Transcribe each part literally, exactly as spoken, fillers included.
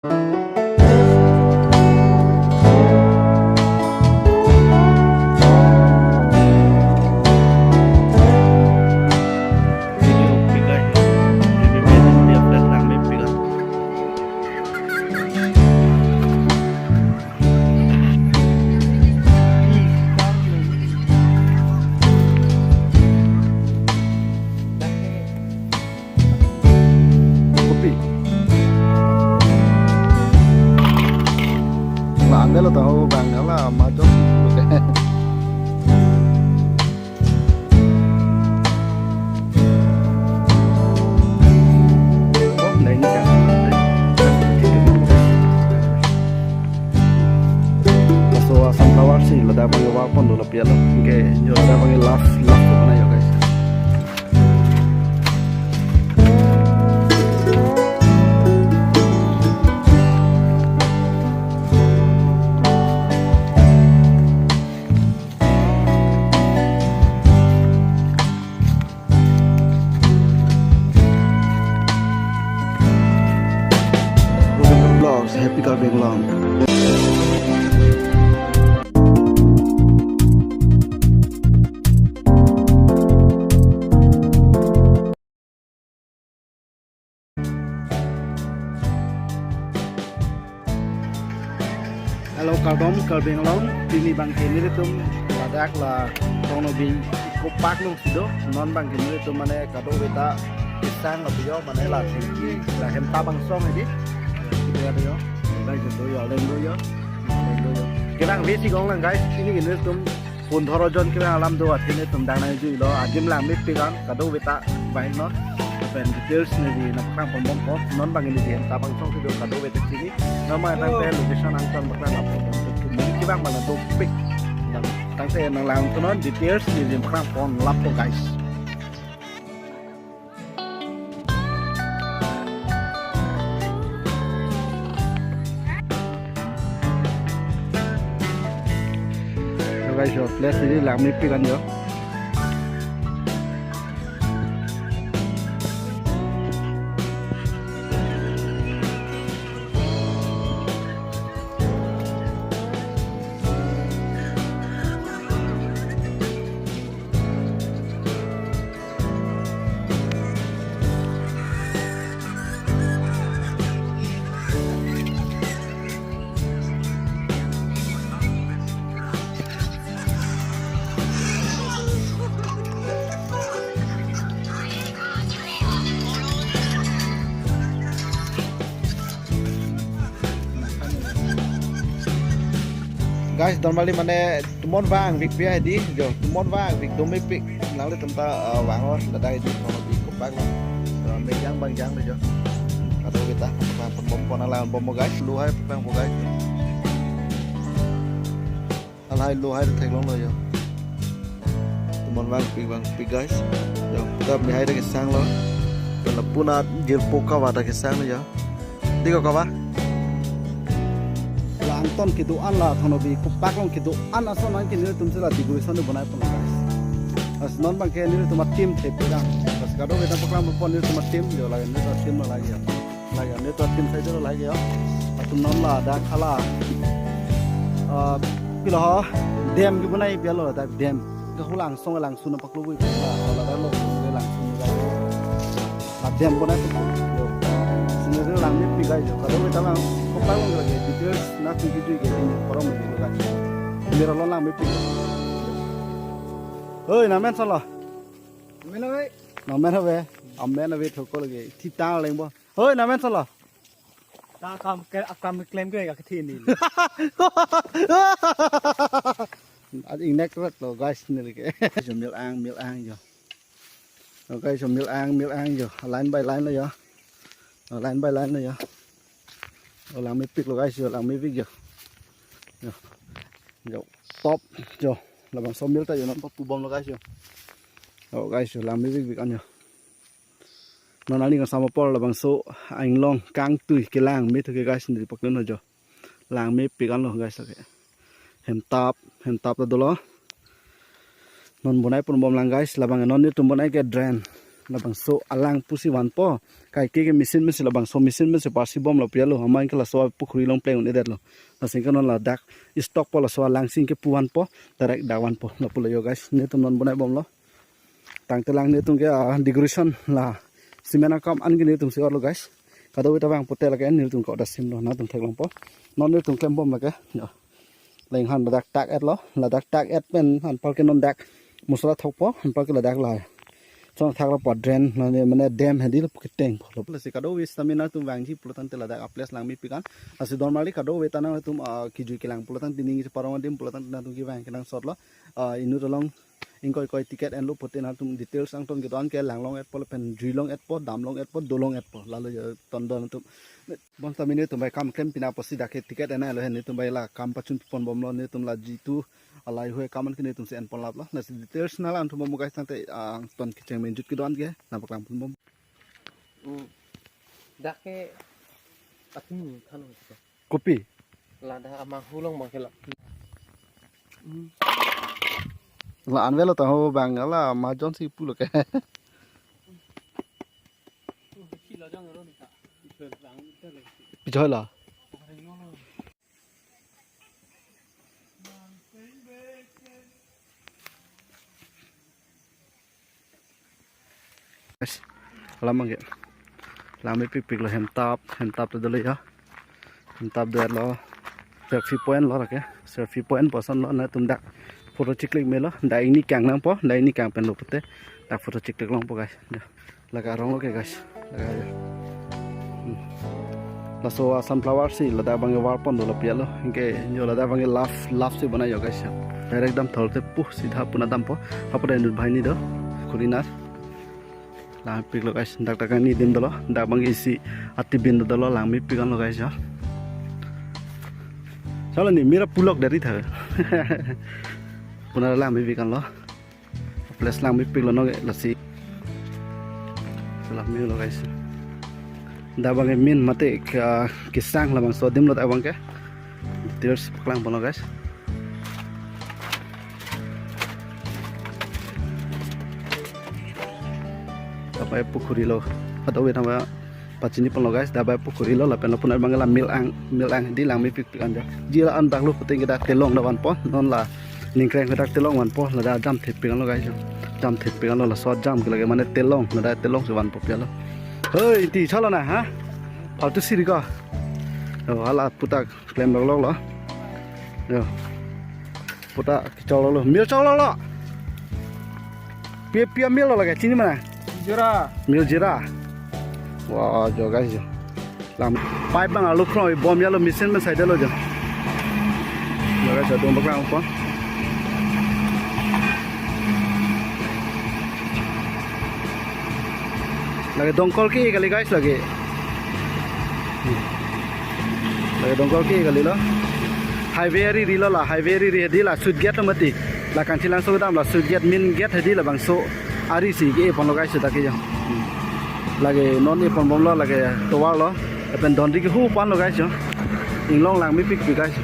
Kopi. Bang delo tahu bang ala majok. Oh, lain kan. Laso sunflower si ladak abang wa pon dolo pialo. Okay, jo ladak abang last last na yo guys. Vlogs, Happy Karbi Anglong. Hello, kardom, Karbi Anglong, pini abangke nelitum ladak la Tongnabi Eco Park alongsi do, non abangke nelitum mane kadokave ta kesang lapu yo, mane la siki, la hem ta bang song edi, kita do yo, guys do yo, leng do yo, leng do yo. Kevangve si kong lang guys, pini nelitum pondoro jon kevang alam do, athe nelitum dang nangjuilo, adim langmepik an, kadokave ta bang non. Lapen details neli nangpaklang ponbompo, non abang neli hem ta bang song si do kadokave ta chini. Non abang tangte location angton paklang lapo. Neli kevang abang dopik. Tangte nanglang tu non details neli nangpaklang pon lapo guys. So guys, your place ini langmepik an yo. Guys, normally mane tumon vangvek pi edi jo, tumon vangvek domepik. Nanglitum ta, uh, vang or ladak edi Tongnabi Eco Park lo. Uh, mejang bangjang lo jo. Kadokave ta pang pon bom pon, nanglang bompo guys, lo hai pang po guys. Alahai lo hai theklonglo jo. Tumon vangpik vangpik guys. Jo, ta me hai ta kesanglo. Lapu na jirpo kava ta kesanglo jo. Di ko kava. La angton kedo-an la Tongnabi Eco Park along kedo-an ason an ke nelitum si la decoration do bonai pon guys. As non abangke nelitum a-team thepi lang. As kadokave ta paklang pon nelitum a-team jo, lagi nelitum a-team lo lagi ya. Lagi nelitum a-team sai jo lagi ya. Atum non ladak hala, ah, pilo ho, dam kebonai pi alo ladak dam. Ke hulang song lang sun paklo bui la, ladak lo ke lang sun lagi. La dam bonai pon. Scenery langmepik guys jo. Kadokave ta lang, Eco Park along lagi details na tujuh tujuh ke ini forum ini guys. Mera lo langmepik. Oi, nangmen solo. Amen oi. Nangmen ave. Amen ave thoko lagi. Thita lengbo. Oi, nangmen solo. Ta kam ke, akam klem ke ka kethi ni. Ad ingnek rat lo guys neli ke. Jo mil-ang, mil-ang jo. Okay, jo mil-ang, mil-ang jo. Line by line lo jo. Oh, line by line lo jo. Oh, langmepik lo guys jo, langmepik jo. Jo. Jo, top jo. Labangso mil ta jo non pabom lo guys jo. Oh guys jo, langmepikpik an jo. Non aling asam apor labangso anglong kangtui kelang me thu ke guys neli paklang jo. Langmepik an lo guys, okay. Hemtap, hemtap ta dolo. Non bonai pon bom lang guys, labang non nelitum bonai ke drain. Labangso alang pusi vanpo. Kaike ke machine mesi labangso machine mesi parsi bomlo pu alo. Amat ke laso apukhuri along pleng un-edetlo. Lasi ke non ladak stock po laso alang si ke pu vanpo. Direct dak vanpo. Lapulo jo guys. Netum non bonai bomlo. Tangte lang netum ke, ah, decoration la cement akam an ke netum si orlo guys. Kadokave ta vang pote lake netum ke order simlo, nangtum theklongpo. Non netum klem bom lake. Jo. Leng han ladak tak-etlo, ladak tak-et pen anpar ke non dak masala thokpo, anpar ke ladak la. Chon thaklo po drain, mane, mane dam hedi lo pu ketengpo. Lasi kadokave stamina atum vangji pulo tangte ladak a-place langmepik an. Lasi don marli kadokave ta nangtum, ah, kejui kelang pulo tangte ning isi parong adim pulo tangte nangtum kevang kenangsotlo. Ah, inut along ingkoi koi ticket enlo pote nangtum details angton kedo-an ke langlong-etpo lapen juilong-etpo, damlong-etpo, dolong-etpo. Lalo jo ton don atum. Bonta mene netum bai kam klem pina apotsi dak ke ticket enlo he netum bai la kam pachun pon bomlo netum la jitu alai hue kam an ke netum si enpon laplo. Lasi details nanglang thum bom guys tangte, ah, ton kecheng menjut kedo-an ke nangpaklang pon bom. Hmm. Dak ke atum than ko. Kopi? Ladak amang hulong bang ke la. Hmm. La anvelo ta ho bang la majon si pulo ke. Pichoi la. Guys, alam angke. Langmepikpiklo hemtap, hemtap ta dolo ya. Hemtap dolo. Selfie point lo lake. Selfie point puson lo netum dak photo chiklik melo. Dak ingni kang nangpo, dak ingni kang penlo pute. Dak photo chiklik longpo guys. Ya. Lake arong lo ke guys. Lake aja. Hmm. Laso a sunflower si ladak abang ke var pon dolo pu alo. Anke jo ladak abang ke love, love si bonai jo guys ya. Direct damthor te pu sidha puna dampo. Hapu dak inut banghini do. Kurinar. Langmepiklo guys. Dak dak kangni adim dolo. Dak abang ke isi atibin dolo langmepik anlo guys ya. Sala ni mera pulok dari tha. Puna langmepik anlo. Place langmepiklo non ke lasi. Salam melo guys. Dak abang ke main mate ke, kesang labangso adim lo dak abang ke. Details paklang ponlo guys. Dak abang pukhuri lo. Kadokave nangpachini ponlo guys. Dak abang pukhuri lo lapen lapu abang ke la mil-ang, mil-ang hedi langmepik pik an jo. Jila an dak lo pute ke dak telong dak vanpo. Non la ningkreng ke dak telong vanpo. Ladak jam thepik anlo guys. Jam thepik anlo laso jam ke lake mane telong. Ladak telong si vanpo pu alo. Hoi, ti chalo na ha? Faltu siri ko. Yo, hala puta klem lok lok lo. Yo. Puta kechok lok lo. Mil chok lok lo. Pia pia mil lo lake chini mana? Jira. Mil jira. Wah, jo guys jo. Lang pipe abang arlo kroi bom ya lo machine pen side lo jo. Jo guys, adung paklang pon. Lake dongkol ke kali guys lake. Lake dongkol ke kali lo. Highway ari ri lo la, highway ari ri hedi la sud gate lo mati. La Kangchilangso kedam la sud gate, main gate hedi labangso ari si ke-e ponlo guys dak ke jo. Lake non e pon bomlo lake tovar lo. Lapen donri ke hu pan lo guys jo. Inglong langmepikpik guys.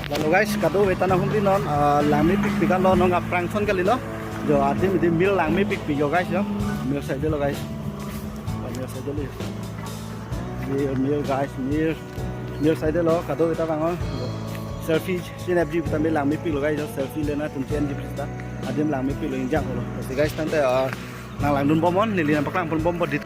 Lalo guys, kadokave ta nanghumri non, ah, langmepikpik anlo non aphrang ason kalilo. Jo, adim adim mil langmepikpik jo guys jo. Mil side lo guys. Mil side lo. Mil, mil guys, mil. Mil side lo, kadokave ta vang o. Selfie, sin F G ta mil langmepiklo guys jo. Selfie lena tum sin F G ta. Adim langmepiklo ingjang lo. Lasi guys tangte, ah, nanglangdun bomnon, neli nangpaklang pon bompo dit.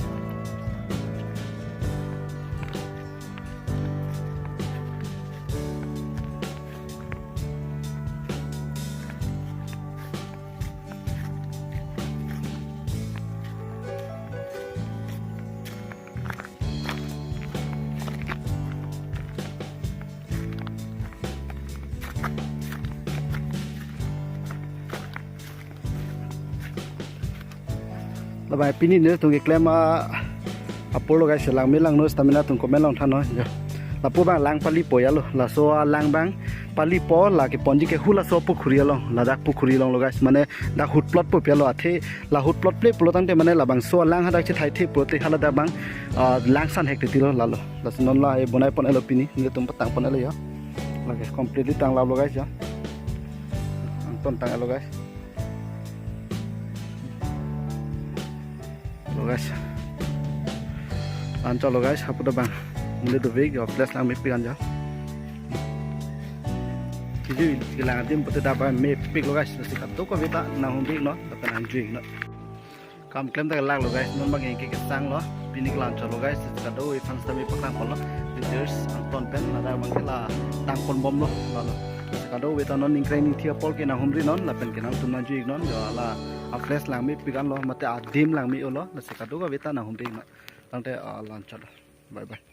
Labai pini netum keklem a, apor lo guys, langme langno stamina atum comment along thannon jo. Lapu abang lang pali po ya lo. Laso alang abang Palipo, lake ponji ke hula so pukhuri along, ladak pukhuri alonglo guys, mane dak hut plot po pialo athe, la hut plot ple pulo tangte mane labangso alang hadak chethai the pulote hala dak bang, ah, langsan hek titilo lalo. Lasi non la e bonai pon elo pini, nelitum patang pon elo yo. Lake completely tang lalo guys yo. Angton tang elo guys. Lo guys. Anchot lo guys, hapu dak bang. Muli dovik, yo place langmepik anjo. Kiju kelang adim pute dak bang mepik lo guys. Lasi kadokave ta nanghumri non, dapat nangjuik non. Kam klem ta kelak lo guys, non bang ke kesang lo. Pini kelang chot lo guys, lasi kadokave fans ta mepaklang pon lo. Details angton pen, ladak bang ke la tang pon bomlo, lalo. Lasi kadokave ta non ningkreng ningthi apor ke nanghumri non, lapen ke nangtum nangjuik non, yo la a place langmepik anlo, mate adim langme-olo, lasi kadokave ta nanghumri non. Tangte, ah, la anchot lo. Bye bye.